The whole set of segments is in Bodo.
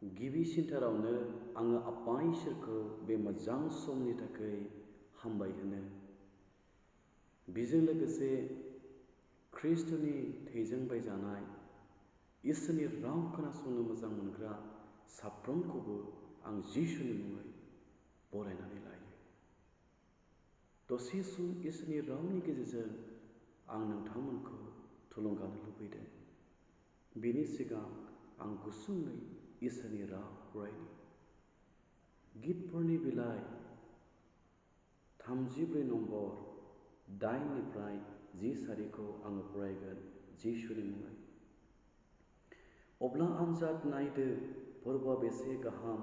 गिबिसिनथारावनो आङो आफा इसोरखौ बे मोजां समनि थाखाय हामबाय होनो। बेजों लोगोसे ख्रिस्ट'नि थैजों बायजानाय इसोरनि राव खोनासंनो मोजां मोनग्रा साफ्रोमखौबो आं जिसुनि मुङै बरायनानै लायो। दसे सम इसोरनि रावनि गेजेरजों आं नोंथांमोनखौ थुलुंगानो लुबैदों। बेनि सिगां आं गुसुङै इसोरनि राव फरायनि। गितफोरनि बिलाइ 34 नम्बर 8निफ्राय 10 सारिखौ आङो फरायगोन जिसुनि मुङै। अब्ला आनजाद नायदो फोरबोआ बेसे गाहाम,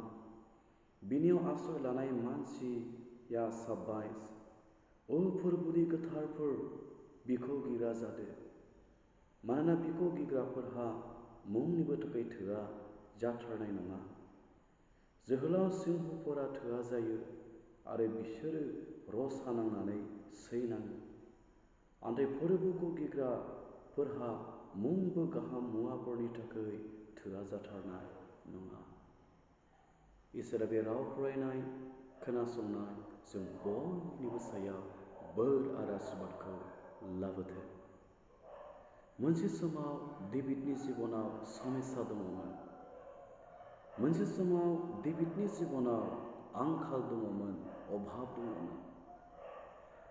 बिनियाव आश्रय लानाय मानसिया साबायस। ओ फोरबोनि गोथारफोर, बिखौ गिग्रा जादो, मानोना बिखौ गिग्राफोरहा मुंनिबो थाखाय थोआ जाथारनाय नङा। जोहोलाव सिंहफोरा थोआ जायो आरो बिसोरो रसा नांनानै सैनाङो। नाथाय फोरबोखौ गिग्राफोरहा मुंबो गाहाम मुवाफोरनि थाखाय थोआ जाथारनाय नङा। इसोरा बे राव फरायनाय खोनासंनाय जों बयनिबो सायाव बोर आरो आशीर्बादखौ लाबोथों। मोनसे समाव डेभिडनि जिबनाव समस्या दङमोन। मोनसे समाव डेभिडनि जिबनाव आंखाल दङमोन, अभाब दङमोन।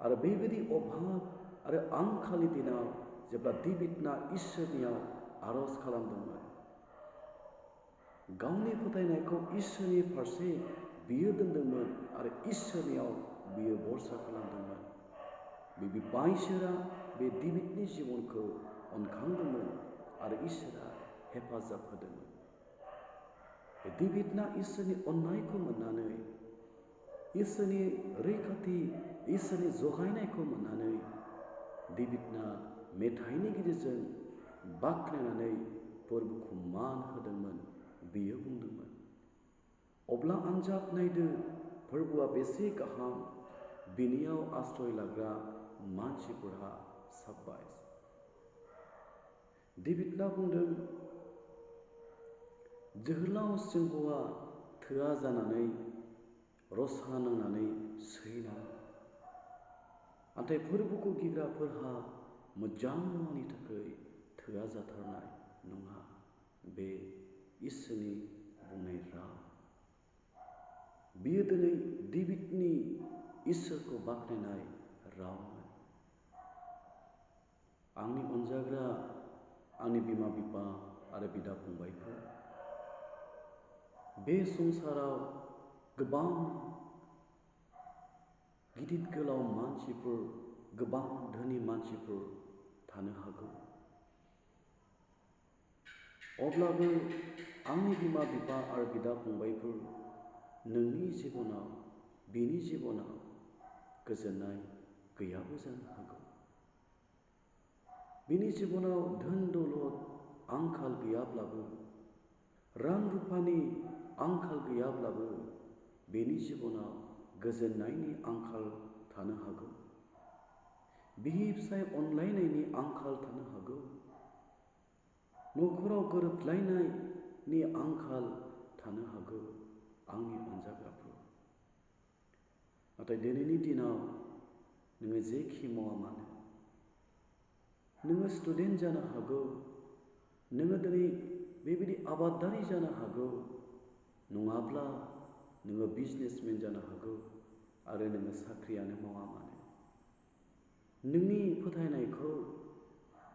आरो बेबायदि अभाब आरो आंखालनि दिनाव जेब्ला डेभिडना इसोरनियाव आरज खालामदोंमोन, गावनि फोथायनायखौ इसोरनि फारसे बियो दोनदोंमोन आरो इसोरनियाव बियो भरसा खालामदोंमोन। बिफा इसोरा बे डेभिडनि जिबनखौ अनखांदोंमोन आरो इसोरा हेफाजाब होदोंमोन। बे डेभिडना इसोरनि अननायखौ मोननानै, इसोरनि रैखाथि, इसोरनि जगायनायखौ मोननानै डेभिडना मेथाइनि गेजेरजों बाख्नायनानै फोरबोखौ मान होदोंमोन। बियो बुंदोंमोन, अब्ला आनजाद नायदो फोरबोआ बेसे गाहाम, बिनियाव आश्रय लाग्रा मानसिफोरहा साबायस। डेभिडना बुंदों, जोहोलाव सिंहआ थोआ जानानै रसा नांनानै सैनाङो। नाथाय फोरबोखौ गिग्राफोरहा मोजां मुवानि थाखाय थोआ जाथारनाय नङा। बे इसोरनि बुंनाय राव। बियो दिनै डेभिडनि इसोरखौ बाख्नायनाय रावमोन। आंनि अनजाग्रा आंनि बिमा बिफा आरो बिदा फंबायफोर, बे संसाराव गोबां गिदिर गोलाव मानसिफोर, गोबां धोनि मानसिफोर थानो हागौ। अब्लाबो आंनि बिमा बिफा आरो बिदा फंबायफोर, नोंनि जिबनाव, बिनि जिबनाव गोजोननाय गैयाबो जानो हागौ। बिनि जिबनाव धोन दौलत आंखाल गैयाब्लाबो, रां रुफानि आंखाल गैयाब्लाबो, बेनि जिबनाव गोजोननायनि आंखाल थानो हागौ। बिसि फिसाय अनलायनायनि आंखाल थानो हागौ। न'खराव गोरोबलायनायनि आंखाल थानो हागौ। आंनि अनजाग्राफोर, नाथाय दिनैनि दिनाव नोङो जेखि मावा मानो, नोङो स्टुडेन्ट जानो हागौ, नोङो दिनै बेबायदि आबादारि जानो हागौ, नङाब्ला नोङो बिजनेसमेन जानो हागौ, आरो नोङो साख्रियानो मावा मानो, नोंनि फोथायनायखौ,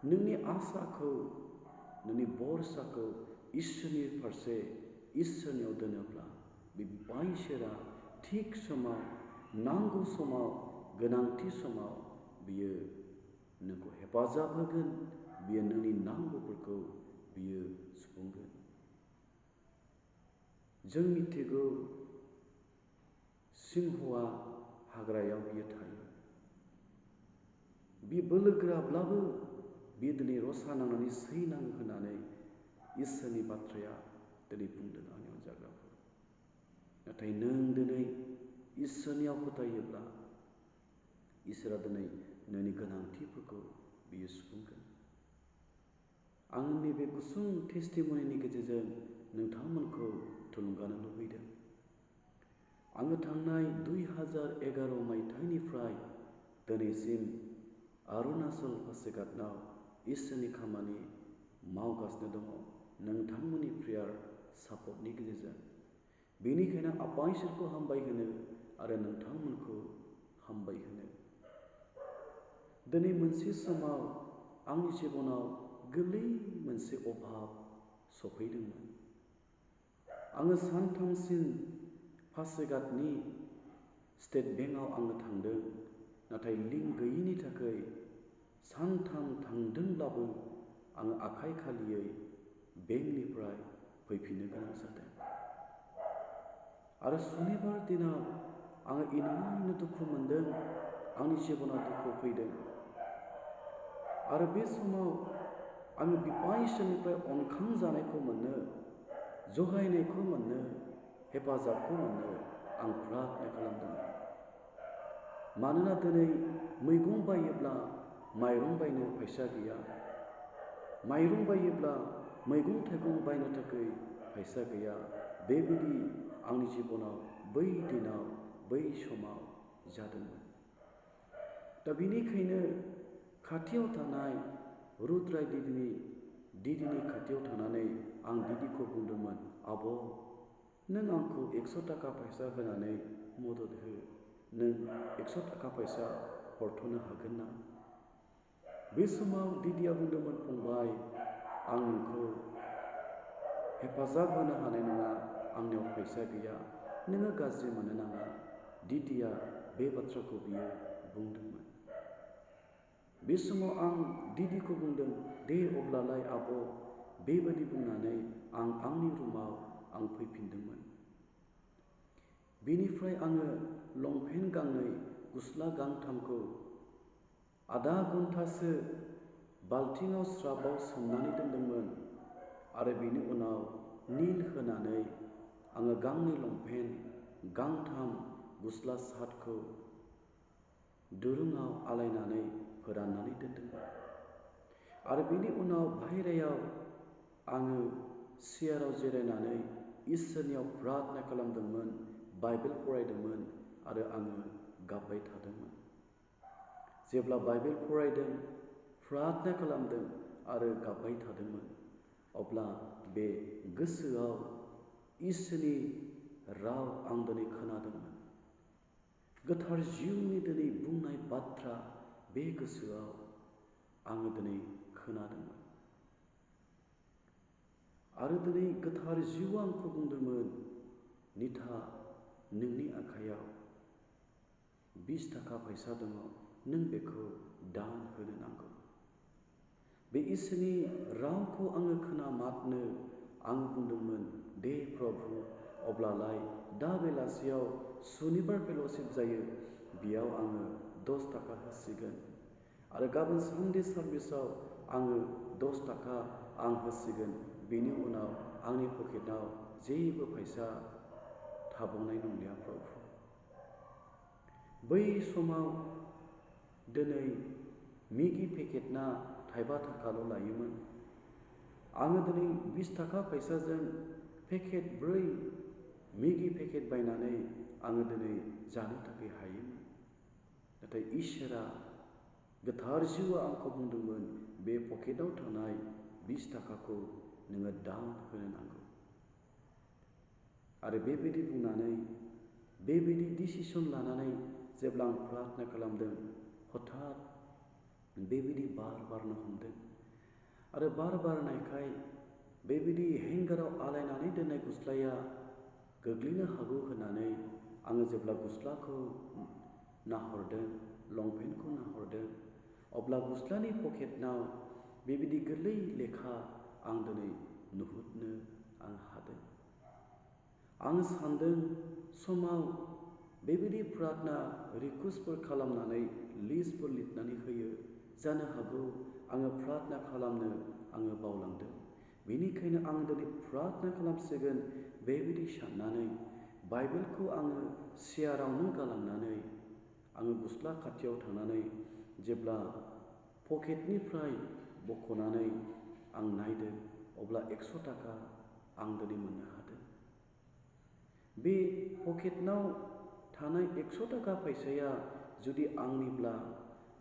नोंनि आसाखौ, नोंनि भरसाखौ इसोरनि फारसे, इसोरनियाव दोनोब्ला, बिफा इसोरा थिग समाव, नांगौ समाव, गोनांथि समाव बियो नोंखौ हेफाजाब होगोन। बियो नोंनि नांगौफोरखौ बियो सुफुंगोन। जों मिथिगौ सिंहआ हाग्रायाव बियो थायो। बि बोलोगोराब्लाबो बियो दिनै रसा नांनानै सैनाङो होननानै इसोरनि बाथ्राया दिनै बुंदों आंनि अनजाग्राफोर। नाथाय नों दिनै इसोरनियाव फोथायोब्ला, इसोरा दिनै नोंनि गोनांथिफोरखौ बियो सुफुंगोन। आंनि बे गुसुं टेस्टिमनिनि गेजेरजों नोंथांमोनखौ थुलुंगानो लुबैदों। आङो थांनाय 2011 मायथाइनिफ्राय दिनैसिम अरुणाचल पासिघाटआव इसोरनि खामानि मावगासिनो दङ नोंथांमोननि प्रेयार सापर्टनि गेजेरजों। बेनिखायनो आफा इसोरखौ हामबाय होनो आरो नोंथांमोनखौ हामबाय होनो। दिनै मोनसे समाव आंनि जिबनाव गोरलै मोनसे अभाब सफैदोंमोन। आङो सानथामसिम पासिघाटनि स्टेट बेंकआव आङो थांदों, नाथाय लिंक गैयिनि थाखाय सानथाम थांदोंब्लाबो आङो आखाइ खालियै बेंकनिफ्राय फैफिननो गोनां जादों। आरो सनिबार दिनाव आङो इनायनो दुखु मोनदों, आंनि जिबनाव दुखु फैदों। आरो बे समाव आङो बिफा इसोरनिफ्राय अनखांजानायखौ मोननो, जगायनायखौ मोननो, हेफाजाबखौ मोननो आं प्रार्थना खालामदोंमोन। मानोना दिनै मैगं बायोब्ला माइरं बायनो फैसा गैया, माइरं बायोब्ला मैगं थाइगं बायनो थाखाय फैसा गैया। बेबायदि आंनि जिबनाव बै दिनाव बै समाव जादोंमोन। दा बेनिखायनो खाथियाव थानाय रुद्राय दिदिनि खाथियाव थानानै आं दिदिखौ बुंदोंमोन, आब' नों आंखौ 100 थाखा फैसा होनानै मदद हो, नों 100 थाखा फैसा हरथ'नो हागोन ना? बे समाव दिदिया बुंदोंमोन, फंबाय आं नोंखौ हेफाजाब होनो हानाय नङा, आंनियाव फैसा गैया, नोङो गाज्रि मोननो नाङा। दिदिया बे बाथ्राखौ बियो बुंदोंमोन। बे समाव आं दिदिखौ बुंदों, दे अब्लालाय आब' बेबायदि बुंनानै आं आंनि रुमाव आं फैफिनदोंमोन। बेनिफ्राय आङो लंपेन्ट गांनै, गस्ला गांथामखौ आधा घन्टासो बाल्थिङाव स्राबाव सोमनानै दोनदोंमोन। आरो बेनि उनाव निल होनानै आङो गांनै लंपेन्ट, गांथाम गस्ला सार्टखौ दुरुङाव आलायनानै फोराननानै दोनदोंमोन। आरो बेनि उनाव बाहेरायाव आङो सियाराव जिरायनानै इसोरनियाव प्रार्थना खालामदोंमोन, बाइबेल फरायदोंमोन आरो आङो गाबबाय थादोंमोन। जेब्ला बाइबेल फरायदों, प्रार्थना खालामदों आरो गाबबाय थादोंमोन, अब्ला बे गोसोआव इसोरनि राव आं दिनै खोनादोंमोन। गोथार जिउनि दिनै बुंनाय बाथ्रा बे गोसोआव आङो दिनै खोनादोंमोन। आरो दिनै गोथार जिउआ आंखौ बुंदोंमोन, निथा नोंनि आखायाव 20 थाखा फैसा दङ, नों बेखौ दान होनो नांगौ। बे इसोरनि रावखौ आङो खोनामारनो आं बुंदोंमोन, दे प्रभु अब्लालाय दा बेलासियाव सुनिबार फेल'शिप जायो, बेयाव आङो 10 थाखा होसिगोन। आरो गाबोन सानडे सार्भिसाव आङो 10 थाखा आं होसिगोन। बेनि उनाव आंनि पकेटाव जेबो फैसा थाबावनाय नंलिया प्रभु। बै समाव दिनै मेगि पेकेटना 5 थाखाल' लायोमोन। आङो दिनै 20 थाखा फैसाजों पेकेट 4 मेगि पेकेट बायनानै आङो दिनै जानो थाखाय हायोमोन। नाथाय इसोरा गोथार जिउआ आंखौ बुंदोंमोन, बे पकेटाव थानाय 20 थाखाखौ नोङो दान होनो नांगौ। आरो बेबायदि बुंनानै बेबायदि डिसिसन लानानै जेब्ला आं प्रार्थना खालामदों, हठात बेबायदि बार बारनो हमदों। आरो बार बारनायखाय बेबायदि हेंगाराव आलायनानै दोननाय गस्लाया गोग्लैनो हागौ होननानै आङो जेब्ला गस्लाखौ नाहरदों, लंपेन्टखौ नाहरदों, अब्ला गस्लानि पकेटनाव बेबायदि गोरलै लेखा आं दिनै नुहुरनो आं हादों। आं सान्दों समाव बेबायदि प्रार्थना रिकुवेस्टफोर खालामनानै लिस्टफोर लिरनानै होयो, जानो हागौ आङो प्रार्थना खालामनो आङो बावलांदों। बेनिखायनो आं दिनै प्रार्थना खालामसिगोन बेबायदि साननानै बाइबेलखौ आङो सियारावनो गालांनानै आङो गस्ला खाथियाव थांनानै जेब्ला पकेटनिफ्राय बख'नानै आं नायदों, अब्ला 100 थाखा आं दिनै मोननो हादों। बे पकेटनाव थानाय 100 थाखा फैसाया जुदि आंनिब्ला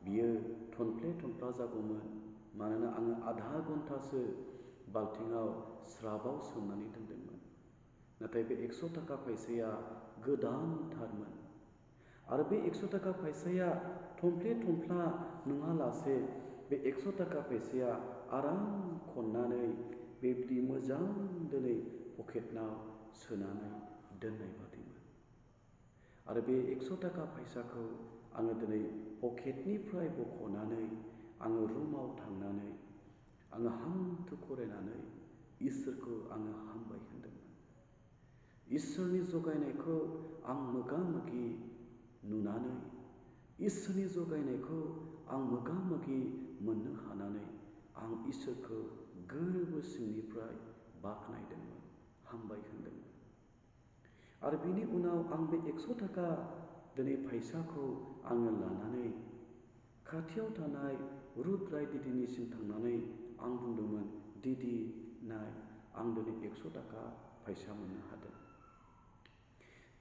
बियो थनफ्ले थनफ्ला जागौमोन, मानोना आङो आधा घन्टासो बाल्थिङाव स्राबाव सोमनानै दोनदोंमोन। नाथाय बे 100 थाखा फैसाया गोदानथारमोन आरो बे 100 थाखा फैसाया थनफ्ले थनफ्ला नङालासे बे 100 थाखा फैसाया आराम खननानै बेबायदि मोजां दिनै पकेटनाव सोनानै दोननाय बादिमोन। आरो बे 100 थाखा फैसाखौ आङो दिनै पकेटनिफ्राय बख'नानै आङो रुमाव थांनानै आङो हान्थु खरायनानै इसोरखौ आङो हामबाय होनदोंमोन। इसोरनि जगायनायखौ आं मोगा मोगि नुनानै, इसोरनि जगायनायखौ आं मोगा मोगि मोननो हानानै आं इसोरखौ गोरबो सिंनिफ्राय बाख्नायदोंमोन, हामबाय होनदोंमोन। आरो बिनि उनाव आं बे 100 थाखा दिनै फैसाखौ आङो लानानै खाथियाव थानाय रुथ राय दिदिनिसिम थांनानै आं बुंदोंमोन, दिदि नाय, आं दिनै 100 थाखा फैसा मोननो हादों।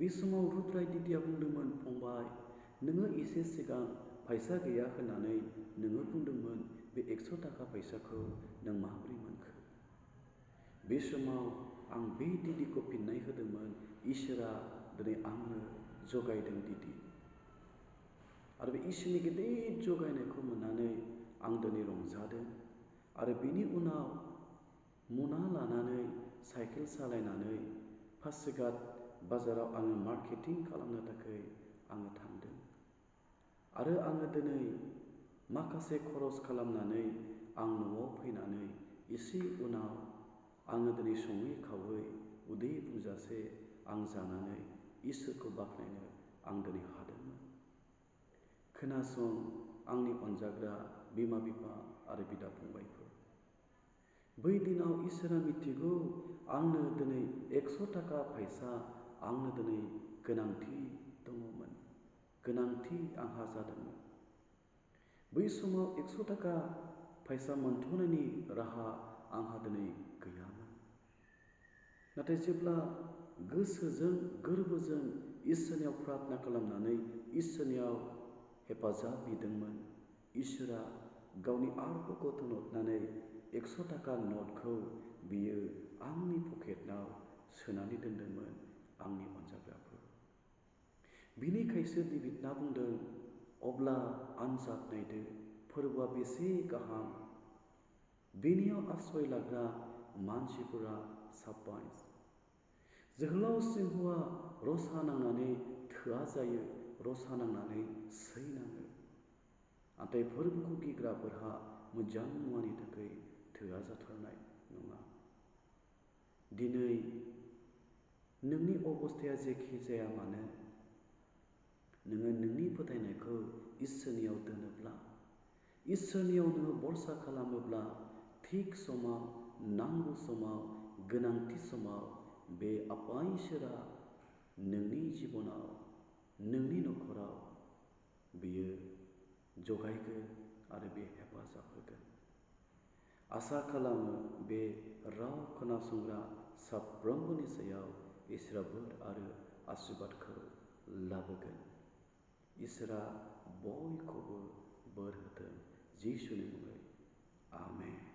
बे समाव रुथ राय दिदिया बुंदोंमोन, फंबाय, नोङो एसे सिगां फैसा गैया होननानै नोङो बुंदोंमोन, बे 100 थाखा फैसाखौ नों माबोरै मोनखो? बे समाव आं बे दिदिखौ फिननाय होदोंमोन, इसोरा दिनै आंनो जगायदों दिदि। आरो बे इसोरनि गिदिर जगायनायखौ मोननानै आं दिनै रंजादों। आरो बिनि उनाव मना लानानै साइकेल सालायनानै पासिघाट बाजाराव आङो मार्केटिं खालामनो थाखाय आङो थांदों। आरो आङो दिनै माखासे खरस खालामनानै आं न'आव फैनानै एसे उनाव आङो दिनै सङै खावै उदै बुंजासे आं जानानै इसोरखौ बाख्नायनो आं दिनै हादोंमोन। खोनासं आंनि अनजाग्रा बिमा बिफा आरो बिदा फंबायफोर, बै दिनाव इसोरा मिथिगौ आंनो दिनै 100 थाखा फैसा आंनो दिनै गोनांथि दङमोन, गोनांथि आंहा जादोंमोन। बै समाव 100 थाखा फैसा मोनथ'नायनि राहा आंहा दिनै गैयामोन। नाथाय जेब्ला गोसोजों गोरबोजों इसोरनियाव प्रार्थना खालामनानै इसोरनियाव हेफाजाब बिदोंमोन, इसोरा गावनि आर्बखौ थिनहरनानै 100 थाखा नटखौ बियो आंनि पकेटनाव सोनानै दोनदोंमोन। आंनि अनजाग्राफोर, बिनिखायसो डेभिडना बुंदों, अब्ला आनजाद नायदो फोरबोआ बेसे गाहाम, बेनियाव आश्रय लाग्रा मानसिफोरा साबायस। जोहोलाव सिंहआ रसा नांनानै थोआ जायो, रसा नांनानै सैनाङो। नाथाय फोरबोखौ गिग्राफोरहा मोजां मुवानि थाखाय थोआ जाथारनाय नङा। दिनै नोंनि अबस्थाया जेखि जाया मानो, नोङो नोंनि फोथायनायखौ इसोरनियाव दोनोब्ला, इसोरनियाव नोङो भरसा खालामोब्ला, थिग समाव, नांगौ समाव, गोनांथि समाव बे आफा इसोरा नोंनि जिबनाव, नोंनि न'खराव बियो जगायगोन आरो बे हेफाजाब होगोन। आसा खालामो बे राव खोनासंग्रा साफ्रोमबोनि सायाव इसोरा बोर आरो आशीर्बादखौ लाबोगोन। इसोरा बयखौबो बोर होथों, जिसुनि मुङै आमेन।